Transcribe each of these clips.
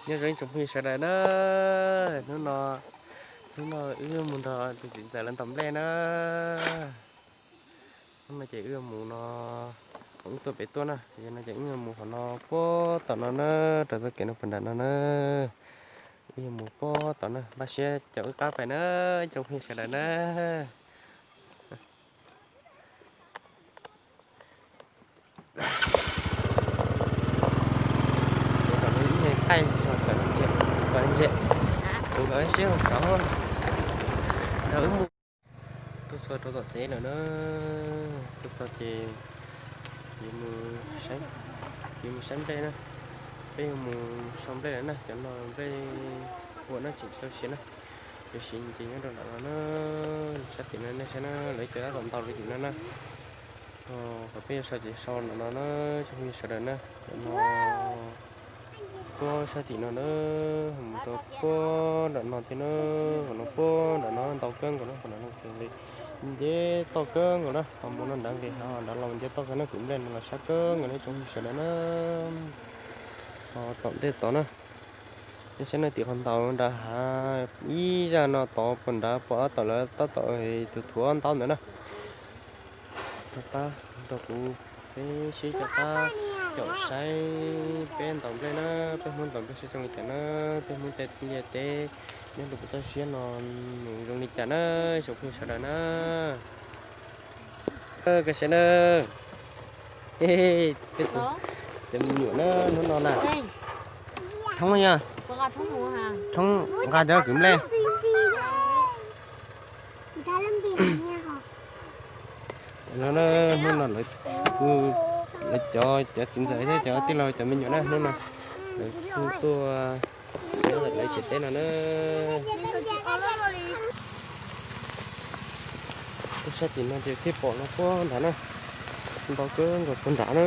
Nyob zoo ib tsoom phooj ywg sawv daws na, hnub no, hnub no wb mus nrog tus txiv ntxawm lawv ntaus nplej na. Hnub no ces wb mus no, wb tuaj pem tuaj na, yog no ces wb mus qhov no puag tom no na, rau txoj kev no puag nram no na. Wb mus puag tom na, npaj siab caum wb qab pais na, ib tsoom phooj ywg sawv daws na. Tus kom ib me qaij tso tawm ntse, tawm ntse, tus kom siab rov rau wb mus. Tuaj txog rau tom teb lawm na, tuaj txog ces yuav mus saib, yuav mus saib nplej na. Peb yuav mus sau nplej lawm na, cov no nplej ua no tseem tsis tau siav na. Cov siav ces nyob rau nram no na, sab tim no nej saib na, lawv cov tab tom ntaus li tim no na. Qhov peb yuav sau ces sau nram no na, tsoom phooj ywg sawv daws na. Nram no, puag sab tim no na, mus rau puag nram no thiab na, qhov no puag nram no ntau kawg nkaus na, qhov nram no ces nce toj kawg nkaus na, ho mus no nrad nqis, ho nrad los nce toj kawg na, kwv nplej no los sab kawg nkaus na tsoom phooj ywg sawv daws na. Ho tom ntej tod na, nej saib na, tim qhov ntaus nrad hav ib zaj no tod puag nrad, puag ob tom lawv tab tom tus thuav ntaub ntawd na. Rov qab nrog kuv peb sib coj qab caum saib peb ntaus nplej na, peb Hmoob ntaus nplej saib zoo li cas na, peb Hmoob tej liaj teb nyob rau pem toj siab no nws zoo li cas na, tsoom phooj ywg sawv daws na. Koj saib na, peb tus, cov me nyuam na, hnub no na, thoob yog, thoob nqa cov kwv nplej. Los na, hnub no lawv, lawv cov, cov txiv ntxawm thiab cov tij laug cov me nyuam na, hnub no lawv kuj tuaj nyob ntawm lawv tsev teb no na. Tuaj sab tim no ces thiaj pom no puag nrad na, ntau kawg nkaus puag nrad na.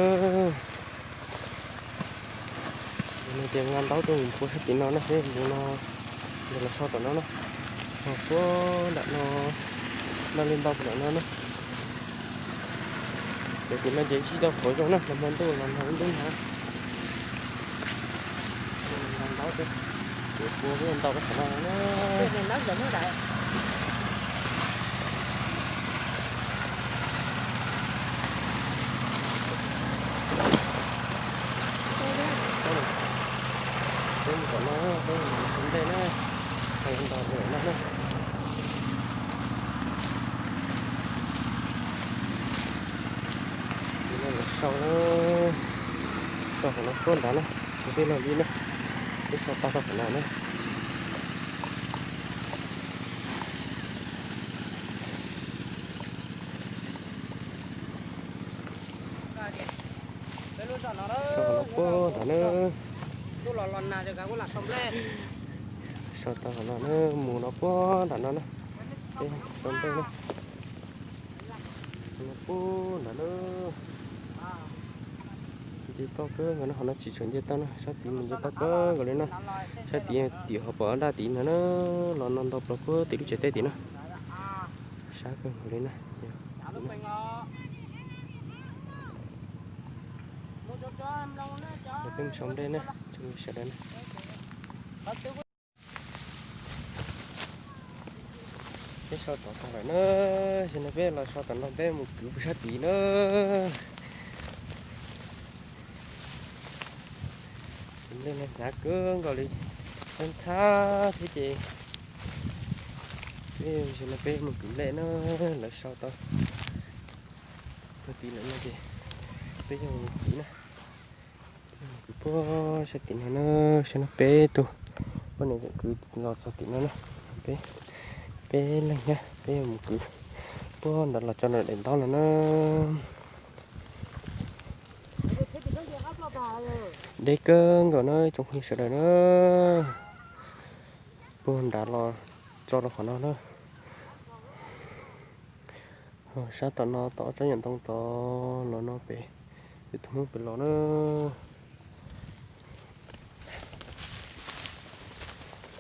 No ces nqa ntaub tuaj mus puag sab tim no na, seb mus no, yog los so tom no na. Ho puag nram no, no li ntau puag nram no na. Ces tim no ces tsis tau qhuav zoo na, los hmo ntuj los nag ib ntub ntag. Nqa ntaub tuaj, ces puag ntau rau qhov no na. Peb mus tom no, peb mus tom ntej na, hais ntau lawm no na. Sau na, sau qhov no puag nrad na, peb los li na, peb sau tau rau qhov no na. Sau qhov no puag nrad na. Sau tau qhov no na, mus no puag nrad no na. Peb sau nplej na. Puag nrad na. Nce toj kawg nkaus na, qhov no tsis tshua nce toj na, sab tid mus nce toj kawg nkaus li na. Sab tid tim hauv paus daj tid ntag na, los no ntau plaws puag tim lub tsev teb tim na. Sab kawg nkaus li na. Peb mus sau nplej na, tsoom phooj ywg sawv daws na. Peb sau tod tag lawm na, ces no peb los sau tom no peb mus kwv puag sab tid na. Nplej no hnyav kawg nkaus li, ntxhab ntxhab thiab ces peb, ces no peb mus kwv nplej na, lawv sau tau puag tid lawm no ces peb yuav mus kwv na. Kwv puag sab tim no na, sab no peb tug poj niam kwv los txog tim no na. Peb, peb leeg thiab peb yuav mus kwv puag nrad los tso nram daim ntaub no na. Deb kawg nkaus na tsoom phooj ywg sawv daws na. Puag nrad los tso rau qhov no na. Sab tom no tom tsob nyuam ntoo tod los no pem, peb tus Hmoob pem los na.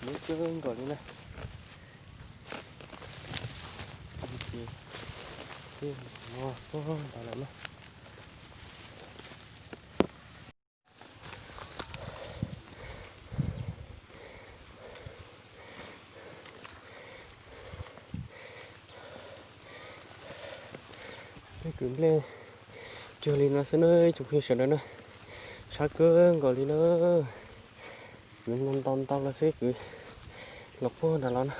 Deb kawg nkaus li na. Ces peb mus no puag nrad lawm na. Kwv nplej cuag li no xwb na ib tsoom phooj ywg sawv daws na, sab kawg nkaus li na. Kwv ntau ntau los xwb kwv los puag nrad los na.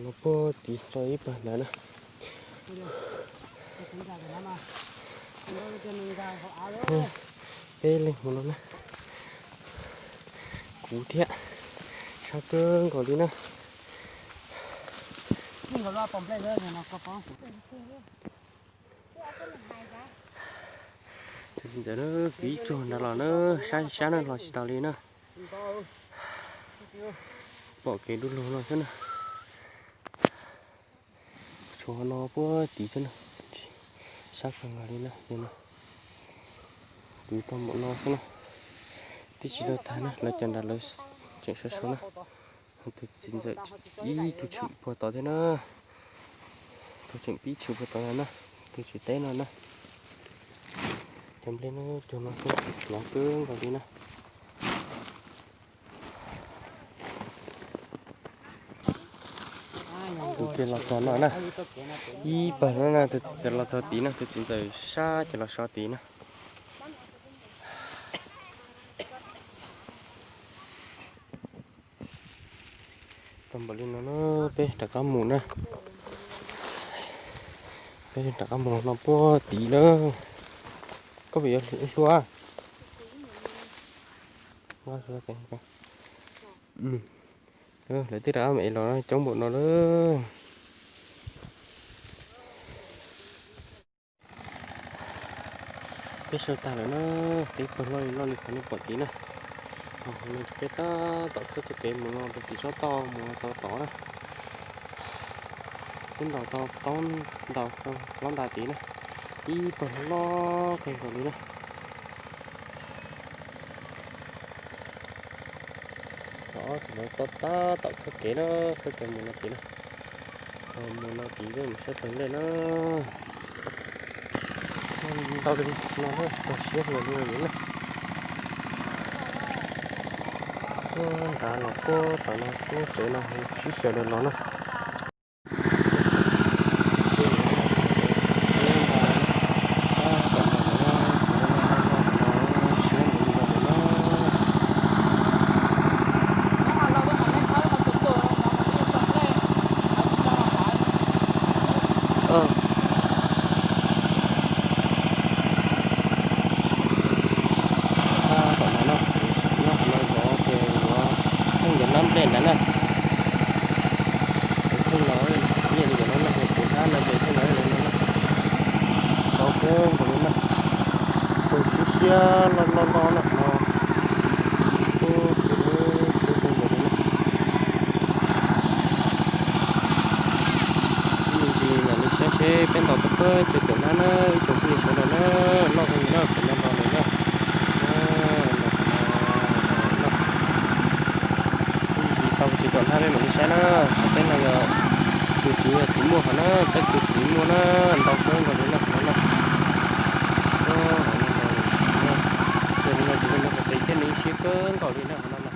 Los puag tid tso ib pawg ntawd na. Peb leeg mus no na. Kuv thiab, sab kawg nkaus li na. Tus txiv ntxawm na, kwv ib tsuag nrad los na, sab sab na los tsis tau li na. Pom kev du lug no xwb na. Tshuav no puag tid xwb na. Sab kawg nkaus li na, kwv tau npaum no xwb na. Twb tsis tau tag na, lawv cov nrad lawv tseem sawv sawv na. Tus txiv ntxawm ib tug tshwm puag tod thiab na. Tus tseem pib tshwm puag tod na, tus tsis teb no na. Cov nplej no cuag no xwb, hnyav kawg nkaus li na. Tus ces los txog no na, ib pawg no na, tus txiv ntxawm los txog tid na, tus txiv ntxawm sab ces los so tid na. Tau npaum li no na, peb rov qab mus na. Peb rov qab mus no puag tid na. Koj puas yuav hlua? Lawv twb rov qab mam los coob npaum no lawm. Peb sau tag lawm na, peb pawg loj li loj li qhov nej pom tid na. Ho no ces peb tab tom khawb txoj kev mus no rau tim tsob toj mus tau tod na. Peb ntaus tau plaub ntaus plaub nta tid na, ib pawg loj kawg nkaus li na. Ob tug no tab tom khawb kev na, khawb kev mus no tid na. Mus no tid peb mus saib pawg nplej na. Ntau li no na, tag siab nkaus li no na. Puag nrad los puag tom no, puag tsev no sib sawv daws los na. Tom no no, nyob qhov no zov ces yuav theej cov hnab nplej ntawd na. Theej los nyiaj li cov no na, kuv hnab no ces theej los li no na. Ntau kawg nkaus li na. Tus siab siab loj loj loj na no. Ub, ub, ub, ub, ub, ub. Ib me ntsis mam li saib seb peb ntaus tau pab cov caum hnab na, ib tsoom phooj ywg sawv daws na, loj kawg nkaus na, kuv ntaus ntaus lawm na. Ib me ntsis tau cov caum hnab peb mam li saib na, qhov peb no yog tus txiv, txiv muaj hov na, peb tus txiv muaj na, ntau kawg nkaus li na qhov no na. Ua, hov no ntau li na, cia li no ces zoo li qhov tes thiab nws siab kawg nkaus li na qhov no na.